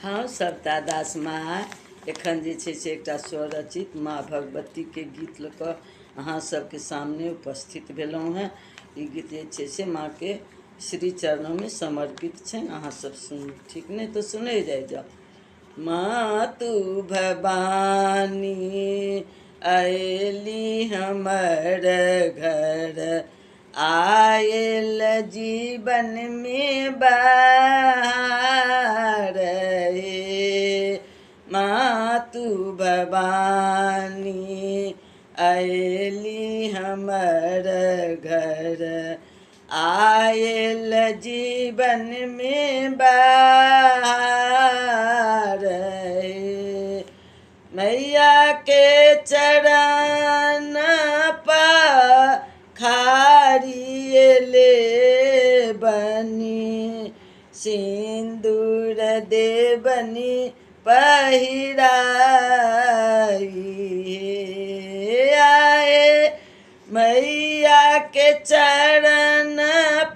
हम सविता दास माँ एखन जे छै से एकटा स्वरचित माँ भगवतीके गीत लऽ कऽ अहाँ सबके सामने उपस्थित भेलहुँ हेँ। ई गीत जे छै से माँके श्री चरणोमे समर्पित छनि। अहाँ सब सुनू, ठीक नहि तऽ सुनै जाइ जाउ। माँ तू भवानी अयली हमर घर, आयल जीवन में बहार हे। माँ तू भवानी अयली हमर घर, आयल जीवन में बहार हे। मैया के चरण पखारिए ले बनी, सिंदूर देबनी पहिराई आए। मैया के चरण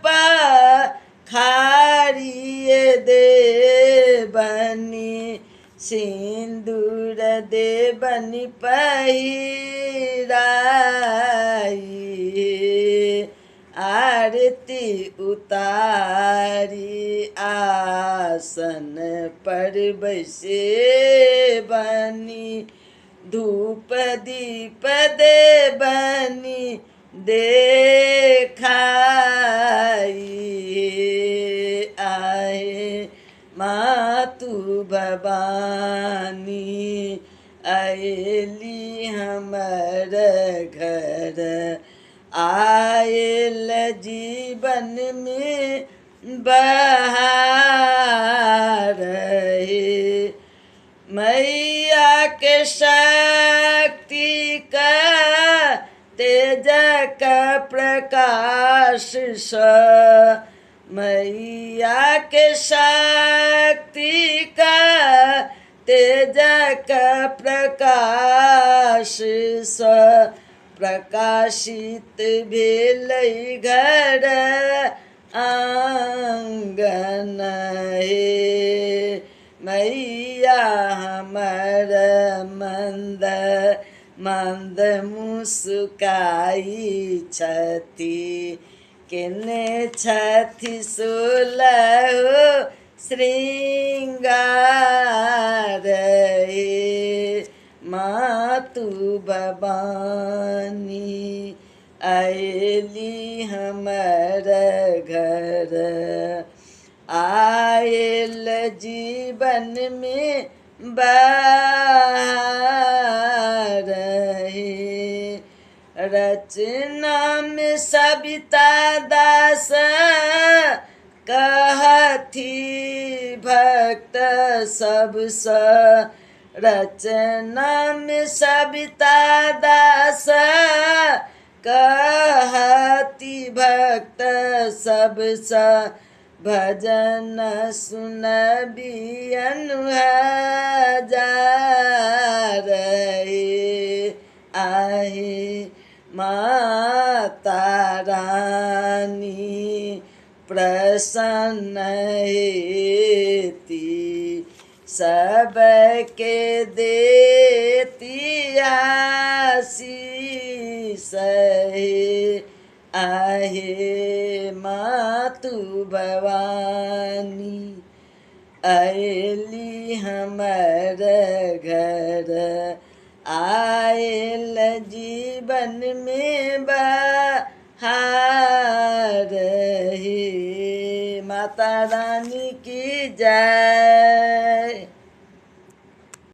पखारिए देबनी, सिंदूर देबनी पहिराई। आरती उतारी आसन पर बैसे बनी, धूप दीप देबनी देखाई आए। माँ तू भवानी अयली हमर घर, आयल जीवन में बहार हे। मैया के शक्ति का तेज का प्रकाश स, मैया के शक्ति का तेज का प्रकाश स, प्रकाशित भेलै घर आंगन हे। मैया हमर मंद मंद मुस्काई छथि, केने छथि सोलह श्रृंगार हे। माँ तू भवानी अयली हमर घर, आयल जीवन में बहार हे। रचना में सविता दास कहथि भक्त सबसँ, रचना में सविता दास कहती भक्त सबसँ, भजन सुनबियन हजार हे। आहे माता रानी प्रसन्न हेती, सबके देती आशीष हे। आहे माँ तू भवानी अयली हमर घर, आयल जीवन में बहार हे। माता रानी की जय।